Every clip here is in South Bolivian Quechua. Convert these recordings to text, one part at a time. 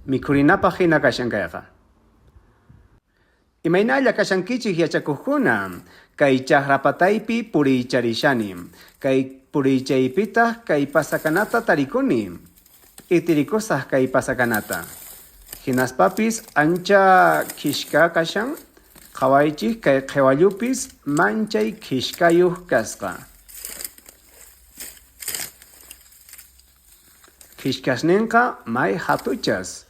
Mikhurinapaj jina kashan kayqa. Imaynalla kashankichej yachakojkuna? Kay chajra pataypi puriycharishani. Kay puriychaypitaj kay pasakanata tarikuni. P'itirikusaj kay pasakanata. Jinaspapis ancha khishka kashan, qhawaychej kay qhewallupis manchay khishkayoj kasqa. Khishkasnenqa may jatuchas,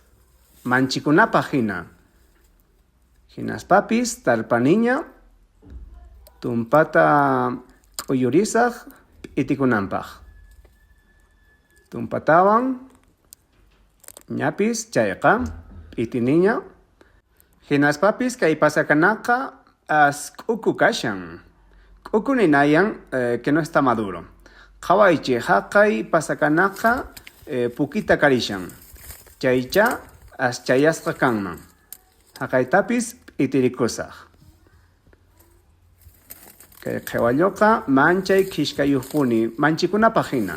manchikunapaj jina. Jinaspapis tarpaniña tumpata k'uyurisaj p'itikunanpaj. Tumpatawan ñapis chayqa p'itiniña. Jinaspapis kay pasakanaqa as k'uku kashan. K'uku ninayan que no está maduro. Qhawaychej jaqay pasakanaqa pukita karishan. Chaychá as chayasqa kanman. Jaqaytapis p'itirikusaj. Kay qhewalloqa manchay khishkayojpuni, manchikunapaj jina.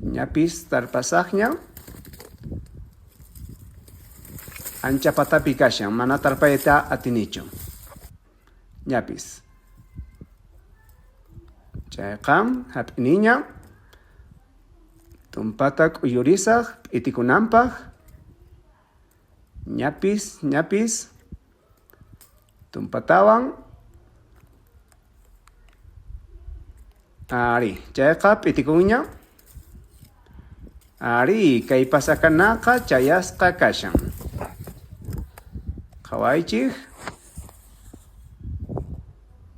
Ñapis tarpasajña. Ancha patapi kashan, mana tarpayta atinichu. Ñapis. Chayqa jap'iniña. Tumpata k'uyurisaj p'itikunanpaj. Ñapis, ñapis. Tumpatawan. Arí, chayqa p'itikunña. Arí, kay pasakanaqa chayasqa kashan. Qhawaychej.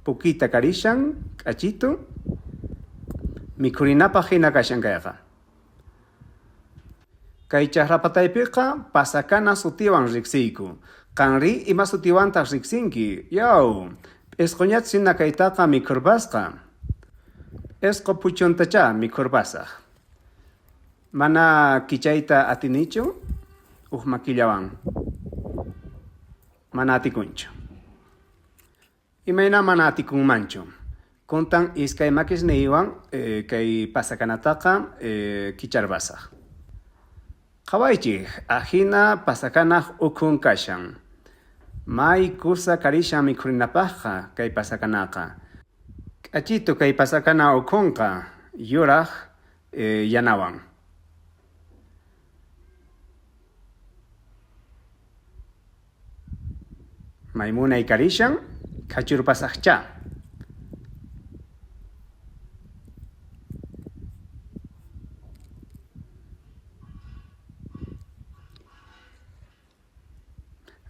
Pukita karishan, k'achitu. Mikhurinapaj jina kashan kayqa. Kay chajrapataypiqa pasakana sutiwan riqsiyku. Qanrí ima sutiwantaq riqsinki? Yaw! P'isquñach hina kaytaqa mikhurpasqa. P'isqu phuchuntachá mikhurpasaj. Mana kichayta atinichu uj makillawan. Mana atikunchu. Imayna mana atikunmanchu. Kuntan iskay makisniywan kay pasakanataqa kicharpasaj. Qhawaychej, ajina pasakanaj ukhun kashan. May kusa karishan mikhurinapajqa kay pasakanaqa. K'achitu kay pasakana ukhunqa yuraj yanawan. May munay karishan, khachurpasajchá.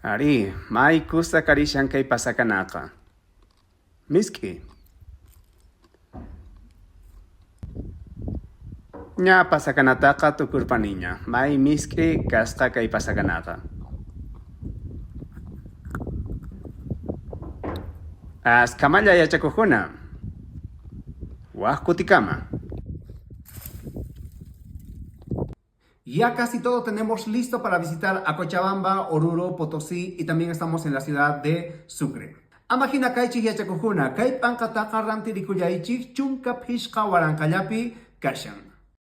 Arí, may kusa karishan kay pasakanaqa. Misk'i. Ña pasakanataqa tukurpaniña. May misk'i kasqa kay pasakanaqa. Askamalla yachakojkuna. Waj kutikama. Ya casi todo tenemos listo para visitar a Cochabamba, Oruro, Potosí y también estamos en la ciudad de Sucre. Ama jina kaychej yachakojkuna, kay p'anqataqa rantirikullaychej 15 waranqallapi kashan.